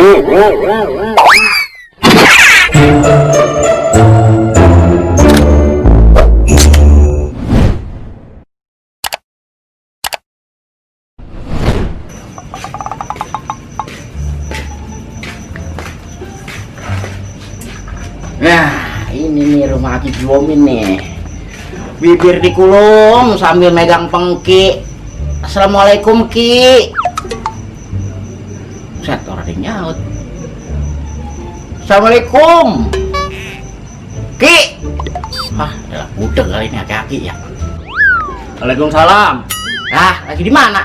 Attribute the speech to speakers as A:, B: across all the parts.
A: Nah, ini nih rumah Aki Jomin nih. Bibir dikulum sambil megang pengki. Assalamualaikum, Ki. Set, orang yang nyaut. Assalamualaikum, Ki. Ah, udah budek kali ini aki-aki ya. Waalaikumsalam. Ah, lagi di mana?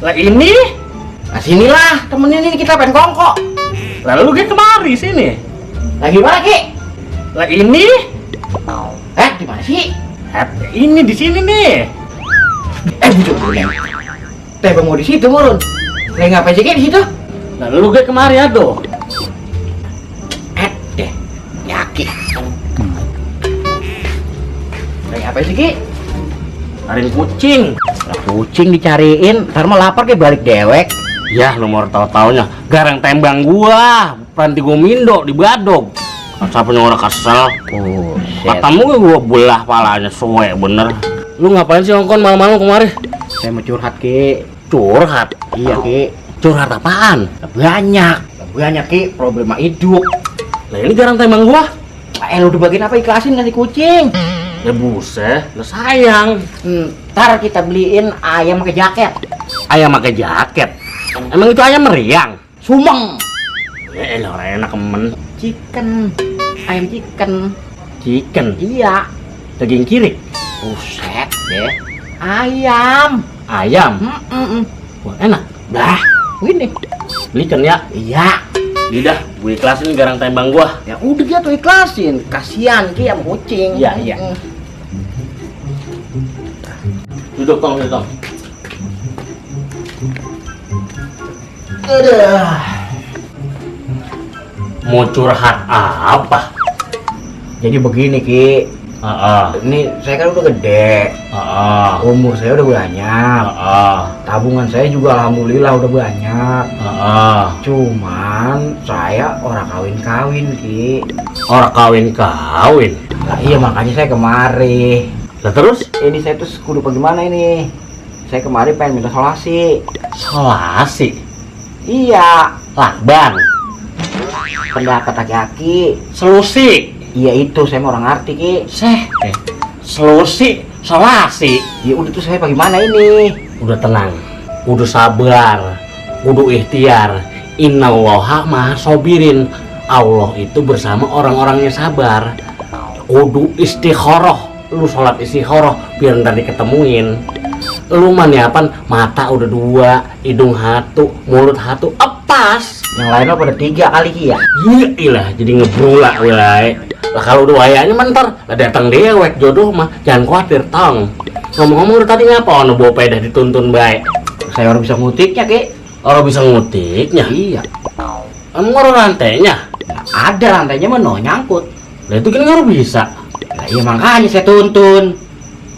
A: Lah ini. Nah, sinilah, temenin ini kita pengen kongkok.
B: Lalu lu kemari sini.
A: Lagi mana, Ki?
B: Lah ini.
A: Di mana sih?
B: Ini di sini nih.
A: Bujuk dulu, Neng. Teh bang mau di situ murun. Neng ngapain sih, Ki, di situ?
B: Lalu lu kemari aduh.
A: Deh, yakin. Neng ngapain sih, Ki?
B: Cariin kucing.
A: Lah, kucing dicariin, ntar mah lapar kayak balik dewek.
B: Ya lu mau tau-taunya garang tembang gua Panti Gomindo di Badog. Siapa orang kesel.
A: Oh,
B: Katamu gua belah palanya suwe bener. Lu ngapain sih ngongkon malam-malam kemari?
A: saya mau curhat, Ki.
B: Curhat.
A: Iya, Ki.
B: Curhat apaan?
A: Banyak, Ki, problema hidup.
B: Lah ini garang tembang gua.
A: Lu dibagiin apa, ikhlasin ngasih kucing.
B: Ya buset, lu sayang.
A: Ntar kita beliin ayam pakai jaket.
B: Ayam pakai jaket. Emang itu ayam meriang?
A: Sumeng.
B: Ya elah enak kemen.
A: Ayam chicken.
B: Chicken.
A: Iya.
B: Daging kirik.
A: Buset deh. Ayam.
B: Wah enak.
A: Dah, ini.
B: Belikan ya.
A: Iya.
B: Lidah, gue ikhlasin garang tembang gua.
A: Ya udah gitu ikhlasin. Kasihan Ki sama kucing.
B: Iya. Duduk tong.
A: Aduh.
B: Mau curhat apa?
A: Jadi begini, Ki. Ini saya kan udah gede. Umur saya udah banyak. Tabungan saya juga alhamdulillah udah banyak. Cuman saya orang kawin-kawin, Ki.
B: Orang kawin.
A: Nah, iya makanya saya kemari.
B: Lah terus?
A: Ini saya tuh kudu bagaimana ini? Saya kemari pengen minta solasi.
B: Solasi?
A: Iya.
B: Lakban?
A: Pendapat aki-aki.
B: Selusi?
A: Iya itu, saya mau orang arti, Ki.
B: Selusi? Solasi?
A: Ya udah tuh saya bagaimana ini?
B: Udah tenang, kudu sabar, kudu ikhtiar. Innallaha maha sobirin. Allah itu bersama orang-orangnya sabar. Kudu istikharah. Lu sholat istikharah biar ntar diketemuin. Lu maniapan mata udah 2, hidung 1, mulut 1, epas.
A: Yang lainnya pada 3 kali, Ki ya?
B: Iyalah, jadi ngebrulak wilayah. Lah kalau udah wayanya mentar lah datang dewek jodoh mah jangan khawatir tong. Ngomong-ngomong udah tadi ngapa ono bawa pedah dituntun baik.
A: Saya orang bisa ngutiknya, Ki.
B: Orang bisa ngutiknya?
A: Iya.
B: Emang orang rantainya?
A: Nah, ada rantainya mah no nyangkut.
B: Lah itu kan orang bisa.
A: Lah iya makanya saya tuntun.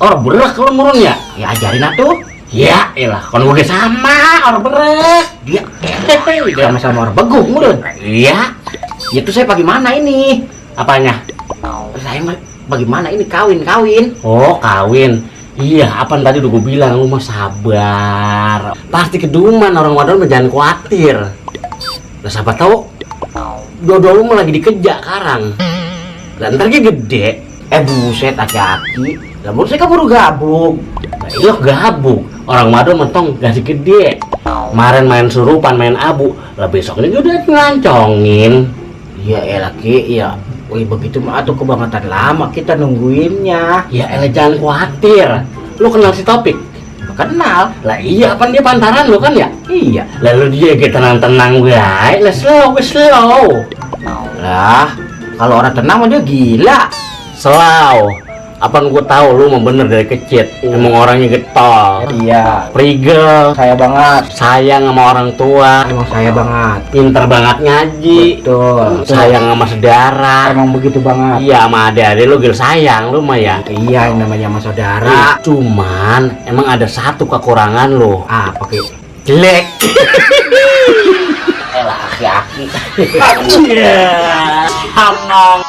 B: Orang berak kalau murun ya?
A: Ya ajarin atuh.
B: Ya elah, kan gue sama orang berak.
A: Dia sama-sama orang begung murun.
B: Iya.
A: Itu saya bagaimana ini?
B: Apanya?
A: Saya bagaimana ini kawin.
B: Oh kawin. Iya, apa tadi udah gue bilang lu mah sabar. Pasti keduman orang wadon jangan khawatir. Lah siapa tahu jodoh lu mah lagi dikejar sekarang. Lah ntar dia gede.
A: Buset aki-aki. Lah menurut saya keburu gabung.
B: Nah, iya gabung. Orang wadon mentong gaji gede. Kemarin main surupan, main abu. Lah besoknya juga udah ngelancongin.
A: Iya elah, Ki, ya. Wih begitu mah atuh kebangetan lama kita nungguinnya.
B: Ya elah jangan khawatir. Lu kenal si Topik?
A: Kenal.
B: Lah iya kan dia pantaran lu kan ya?
A: Iya.
B: Lalu dia tenang-tenang guys. Lah slow.
A: Lah kalau orang tenang mah dia gila.
B: Slow. Apaan gue tahu lu mau bener dari kecil. Emang orangnya getol.
A: Iya.
B: Prigel.
A: Saya banget.
B: Sayang sama orang tua.
A: Emang saya banget.
B: Pinter banget ngaji.
A: Betul.
B: Sayang sama saudara.
A: Emang begitu banget.
B: Iya sama adik-adik lu gil sayang lu mah ya.
A: Iya yang namanya sama saudara.
B: Cuman emang ada satu kekurangan lu.
A: Apa, Ki?
B: Jelek.
A: Elah aki-aki. Iya, sangong.